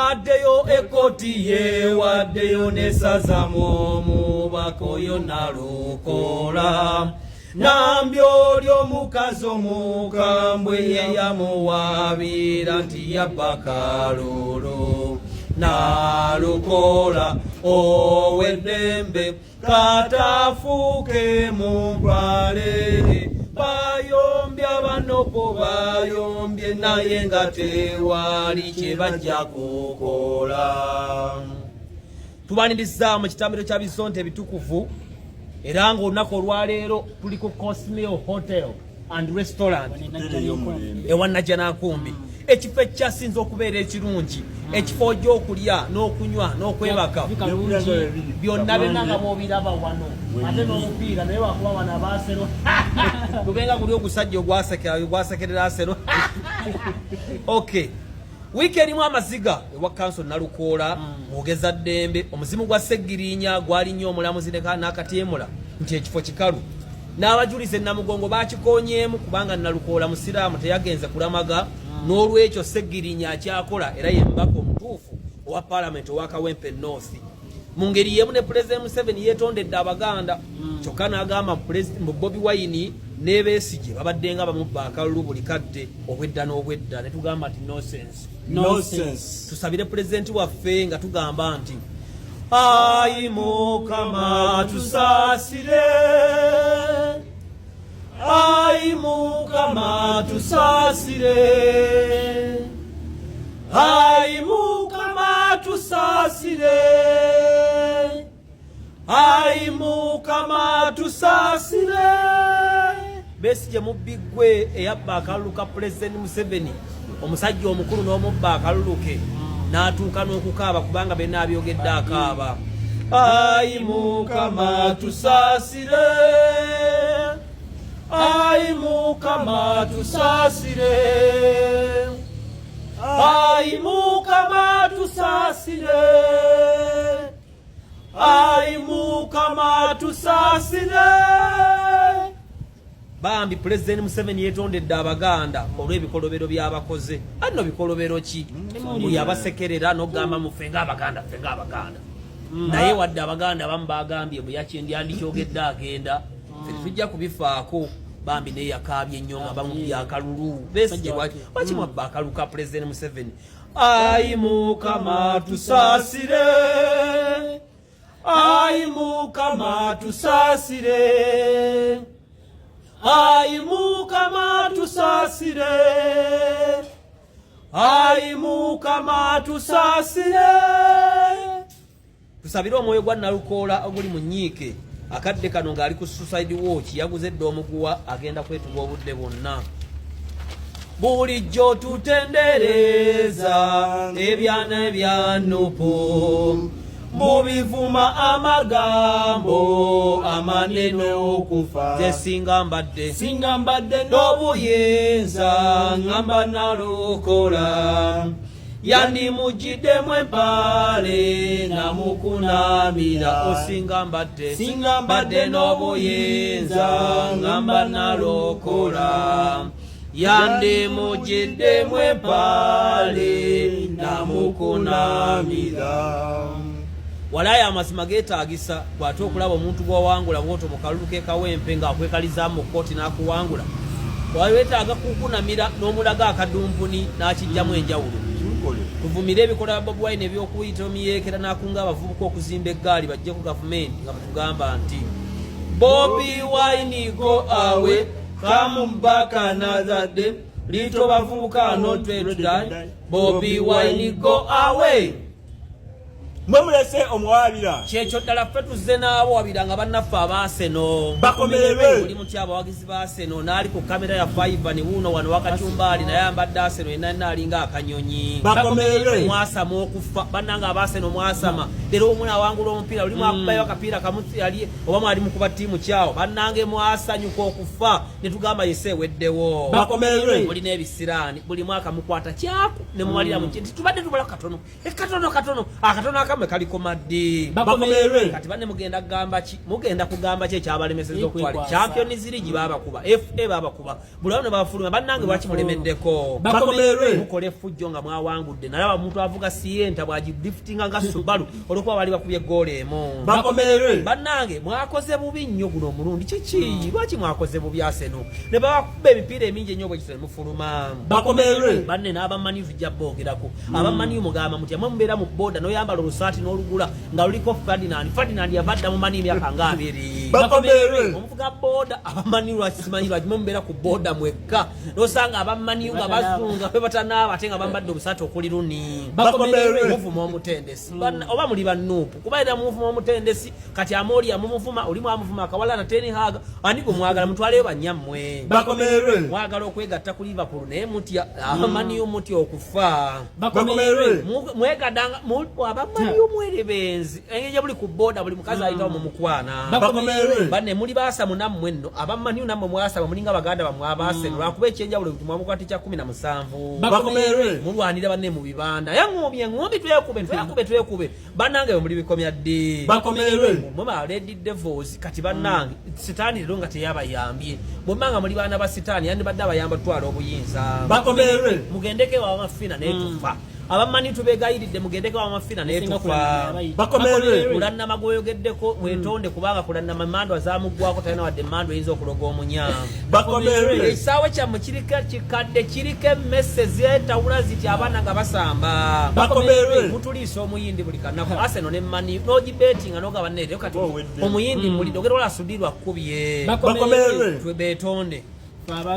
Yewaddeyo ekkooti, yewaddeyo nesazamu omubaka oyo Nalukoola. Nambye oli omukazi omukambwe ye yamuwaabira nti yabba kalulu. Nalukoola ow'eddembe katafuuke mu mpale. Bayombye abanopo, bayombye naye nga tewali kye bajja kukola. Tubaniriza mu kitambiro kya Bizonto ebitukuvu, era ng'olunaku olwaleero tuli ku Cosmio Hotel and Restaurant ewa Najjanankumbi, ekifo ekyasinze okubeera ekirungi, ekifo gy'okulya n'okunywa n'okwebaka byonna byonna nga bw'obiraba wano, ate n'omupiira. Naye wakuba wano abaasero tubenga guli ogusajja ogwasekerera Asero. Okay, wiiki erimu amaziga ewa kanso Nalukoola mwogeza ddembe. Omuzimu gwa Seggirinya gwali nnyo omulamuzi n'akatyemula nti ekifo kikalu, n'abajulizi enamugongo bakikonyeemu kubanga Nalukoola musiraamu, teyagenze kulamaga. N'olwekyo Seggirinya akyakola era ye mubaka omutuufu owa Paalamenti owa Kawempe North. Mu ngeri y'emu ne Pulezidenti Museveni yeetondedde Abaganda, kyokka n'agamba mu Bobi Wine ne Besigye babadde nga bamubba akalulu buli kadde obwedda n'obwedda, ne tugamba nti nonsense. Nonsense. Tusabire pulezidenti waffe nga tugamba nti, ayi Mukama tusaasire, ayi Mukama tusaasire, ayi Mukama tusaasire, ayi Mukama tusaasire. Besigye mubbi ggwe eyabba akalulu ka Pulezidenti Museveni, omusajja omukulu n'omubba akalulu ke n'atuuka n'okukaaba, kubanga benaabyogedde akaaba. Ayi Mukama tusaasire, ayi Mukama tusaasire, ayi Mukama tusaasire, ayi Mukama tusaasire. Bambi Pulezidenti Museveni yeetondedde Abaganda olw'ebikolobero by'abakoze. Anno bikolobero ki? Buli abasekerera n'okugamba mufe ng'Abaganda, ffe ng'Abaganda. Naye wadde Abaganda abamu bagambye bwe yakyendyandkyogedde agenda, ffe tetujja kubifaako. Bambi naye yakaabye nnyo nga bamubye akalulu. Besigye, lwaki mwabba akalulu ka Pulezidenti Museveni? Ayi Mukama tusaasire, ayi Mukama tusaasire, ayi Mukama tusaasire, ayi Mukama tusaasire. Tusabire omwoyo gwa Nalukoola oguli mu nnyiike akadde kano ng'ali ku suicide watch, yaguze edda omuguwa, agenda kwetuga obudde bwonna. Bulijjo tutendereza ebyana ebya NUP, mubivuma amagambo amanene okufa. Nze singa mbadde Singa mbadde n'obuyinza, ngamba Nalukoola yandimugiddemu empale namukunamira. Osinga mbadde Singa mbadde n'obuyinza, ngamba Nalukoola yandimugiddemu empale namukunamira. Walayi amazima geetaagisa bw'ate okulaba omuntu gw'owangula bw'otyo mu kalulu k'e Kawempe ng'akwekalizaamu mu kkooti n'akuwangula, weetaaga kukunamira n'omulaga akadumpuni n'akijjamu enjawulo. Tuvumire ebikolwa bya Bobi Wine eby'okuyita omiyeekera n'akunga abavubuka okuzimba eggaali bajje ku gavumenti, nga batugamba nti, "Bobi Wine, go away, come back another day. Little bavubuka not ready to die. Bobi Wine, go away." Mwe mulese omuwaabira. Kyekyo ddala, ffe tuzze n'abawabira nga bannaffe abaaseno Bakomererwe. Oli mutya abawagizi ba Arsenal? N'ali ku kamera ya Five wuuno wano wakacumbaali, naye ambadde Arsenal yenna yenna, alinga akanyonyi. Bakomererwe. Mwasama okufa bannanga abaaseno, mwasama leero. Omuna awangula omupiira, oli mwakubayo akapiira kamu yali oba mwali mukuba ttiimu kyawo. Bannange mwasanyuka okufa ne tugamba yese eweddewo. Bakomererwe. Mulina ebisiraani, buli mwaka mukwata kyaku ne muwalira mu nti tubadde tubula katono, katono katono akatono akamu. Akammwe kalikoma ddi? Bakomerwe. Kati banne mugenda kugamba ki? Mugenda kugamba ki ekyabalemeseza okutwala Kwekwasa. Champions League? Babakuba, FA babakuba, buli wamu ne bafuluma. Bannange, lwaki mulemeddeko? Bakomerwe. Mukola effujjo nga mwawangudde. Nalaba omuntu avuga Sienta bw'agidriftinga nga Subaru olwokuba bali bakubye eggoolo emu. Bakomerwe. Bannange, mwakoze bubi nnyo guno omulundi. Kiki? Lwaki mwakoze bubi? Arsenal ne babakuba emipiira emingi ennyo bwekito ne mufuluma. Bakomerwe. Banne n'aba Man U tujja boogerako. Aba Man U mugamba mutya? Mwe mubeera mu boda n'oyambala olusaati n'olugula nga luliko Ferdinand. Ferdinand yava dda mu Man U emyaka nga 20. Bakomerwe. Omuvuga boda, aba Man U lwaki simanyi lwaki mwe mubeera ku boda mwekka nosanga aba Man U nga bazunga be batanaaba ate nga bambadde obusaati okuli Rooney? Bakomerwe. Muvuma omutendesi. Oba muli banuupu? Kuba era muvuma omutendesi. Kati Amorim mumuvuma, olimu amuvuma akawala na Ten Hag. Ani gwe mwagala? Mutwaleyo banyammwe. Bakomerwe. Mwagala okwegatta ku Liverpool naye mutya. Aba Man U mutya okufa. Bakomerwe. Mwegadanga aba Man U mwerebenzi engeri gye buli ku boda buli mukazi ayitawo mumukwana. Bakomerwe. Banne muli baasamu nammwe nno. Aba Man U nammwe mwasaba, mulinga baganda bammwe abaaseno, lwakuba ekyenjawulo nti mwamukwata ekya 17. Bakomerwe. Mulwanira banne mu bibanda, eŋŋumbi eŋŋumbi, twekube twekube twekube. Bannange, bwe muli bikomya ddi? Bakomerwe. Mwe ba Red Devils. Kati bannange, sitaani leero nga teyabayambye. Bwemba nga muli baana ba sitaani, yandibadde abayamba tutwala obuyinza. Bakomerwe. Mugendeko ewa mafina naye tufa. Aba Man U tubegayiridde, mugendeko ewa mafina naye tufa. Bakomerwe. Kulannama gweyogeddeko wetonde, kubanga kulannama emandwa zamuggwako, talina wadde emandwa eyinza okuloga omunya. Bakomerwe. Ekisaawe kyammwe kiriko kikadde, kiriko emmese zetawula ziti abaana nga basamba. Bakomerwe. Mutuliisa omuyindi buli kanaku. Arsenal ne Man U n'ogibetinga nogaba neero kati Owedde. omuyindi mulidde ogenda ola Sudirwa akkubye. Bakomerwe. Twebetonde.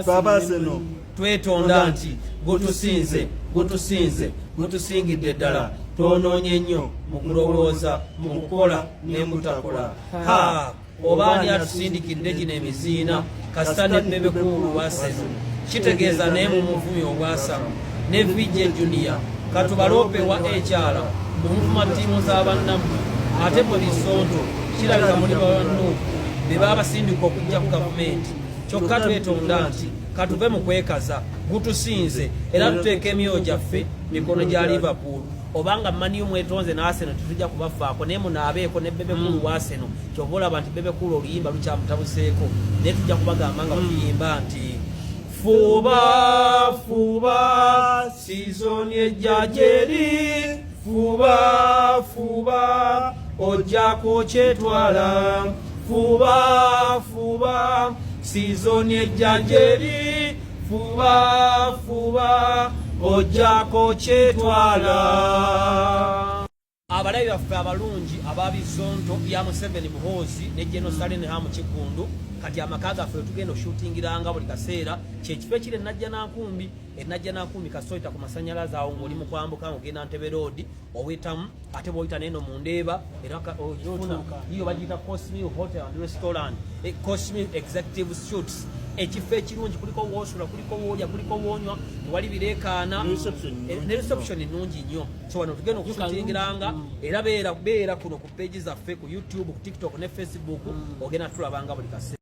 Babaseno. Twetonda nti gutusinze, gutusinze, gutusingidde ddala. Twonoonye nnyo mu kulowooza, mu kukola ne mutakola. Ha, oba ani atusindikidde gino emiziina? Kasita ne Bebe Cool waseno kitegeeza naye mumuvumi obwasamu ne VJ Junior. Katubaloope wa ekyala mumuvuma ttiimu z'abannammwe, ate mwe bisonto kirabika muli babanuupu be babasindika okujja ku gavumenti. Kyokka twetonda nti katuve mu kwekaza, gutusinze, era tuteeka emyoyo gyaffe mikono gya Liverpool. Obanga Man U mwetonze n'Arsenal, tetujja kubafaako, naye munaabeeko ne Bebe Cool wa Arsenal. Kyova olaba nti Bebe Cool oluyimba lukyamutabuseeko, naye tujja kubagamba nga batuyimba nti fuba fuba, sizoni ejja gyeri, fuba fuba, ojjako kyetwala, fuba fuba, sizoni ejja gyeri, fuba fuba, ojjako kyetwala. Abalabi baffe abalungi ababizonto bya Museveni, Muhoozi ne General Saleh Hamu Kiggundu, kati amaka gaffe wetugenda oshootingiranga buli kaseera kyekifo ekiri enajja nankumbi. Enajja nankumbi kasoyita ku masanyalaze awo ng'oli mu kwambuka ng'ogenda Ntebe Road, owetamu, ate bw'oyita neeno mu Ndeeba era ogifuna. Iyo bagiyita Cosmic Hotel and Restaurant, Cosmic Executive Suites, ekifo ekirungi. Kuliko woosula, kuliko woolya, kuliko woonywa, tewali bireekaana. Ne reception nnungi. Ne reception nnungi nnyo. So wano tugenda okushootingiranga, era beera beera kuno ku page zaffe ku YouTube, ku TikTok ne Facebook, ogenda tulabanga buli kaseera.